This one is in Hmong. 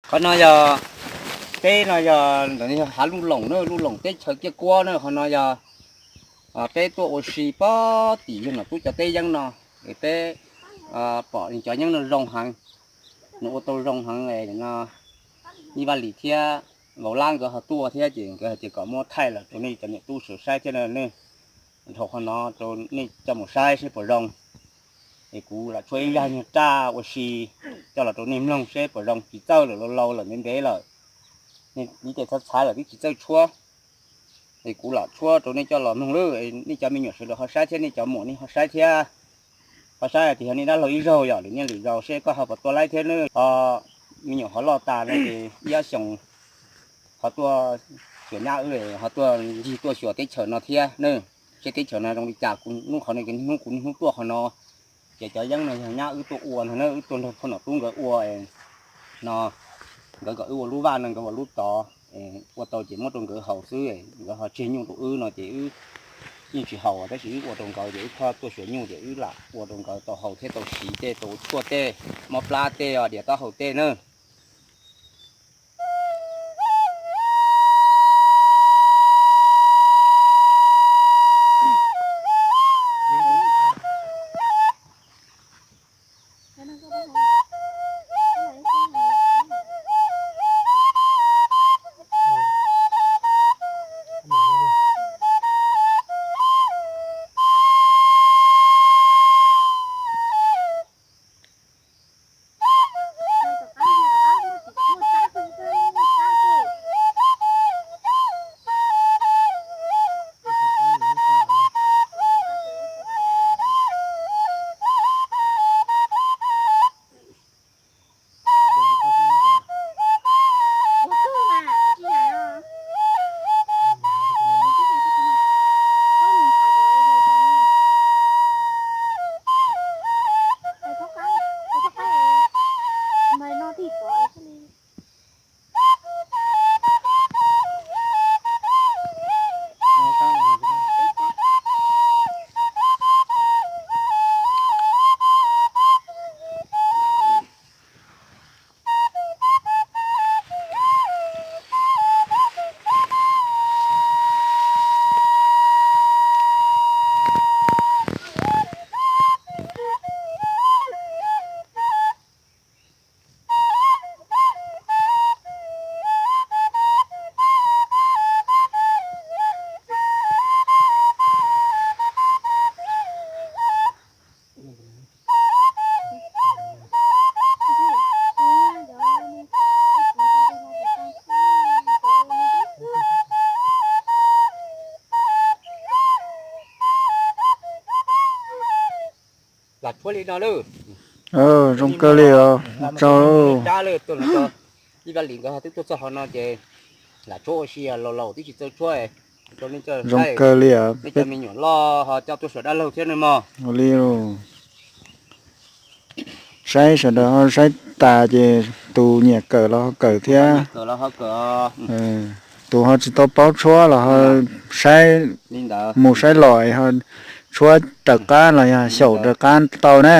Qhov no yog, teb no yog ntawm no yog hav Luj Loos na, Luj Loos teb chaws Kiab Kuab na. Qhov no yog peb tuaj ua si pog tim yog nom tub cov teb yeeb no, es peb pom cov yeeb no zoo heev, nws ua tau zoo heev no. Ib Vaj Lis thiab Vauv Lab nkawd ho tuaj thiab ces nkawd hais tias kom muab thaij los rau nej cov niam tub sawv saib thiab na. Dhau qhov no rau nej coj mus saib seb puas zoo. Es kuv lam tshuab ib zaj nyuag raj ua si coj los rau nej mloog seb puas zoo. Tsis txawj lawm, laus laus lawm, ntev ntev lawm, nej ib ce txhav txhav lawm twb tsis txawj tshuab. Es kuv lam tshuab rau nej coj los mloog lawm, nej cov me nyuam sawv daws ho saib thiab, nej cov muam nej ho saib thiab. Ho saib tias yog nej dab laug ib zaug yom, lwm niaj lwm zaus seb koj ho puas tuaj laib thiab nawb. Ho me nyuam ho loj tas no ces ib ob xyoos ho tuaj xyuas nyab wb, ho tuaj ncig tuaj xyuas teb chaws no thiab nawb. Seb teb chaws no zoo li cas, kuv hnub qhov no ces niaj hnub kuv niaj hnub tuaj qhov no. Ces cov yeeb no yog nyab wb tuaj ua ntag na, wb tuaj nrog pog nom tub nkawd ua no. Nkawd kom wb ua lub vaj no, nkawd ua lub tod, ua tau ces muab rau nkawd haus xwb, nkawd ho tseg nyuj rau wb no ces wb yeej tsis haus, tab sis wb ua rau nkawd ces wb thiaj tuaj xyuas nyuj ces wb lam ua rau nkawd tau haus thiab tau siv tej, tau tshuaj tej, mob plab tej, diav taub hau tej na. Lam tshuab li no lawm. Zoo kawg li os. Ib Vaj Lis nkawd twb tuaj txog qhov no ces lam tshuab ua si, laus laus twb tsis txawj tshuab, rau nej coj, zoo kawg li os, nej cov me nyuam loj ho coj tuaj xyuas dab laug thiab nawb mog. Ua li saib sawv daws ho saib tas ces tus nyiam kawm los ho kawm thiab, tus ho tsis tau paub tshuab los ho saib, mus saib los ho tshuab raws qab los yog xyaum raws qab tau na.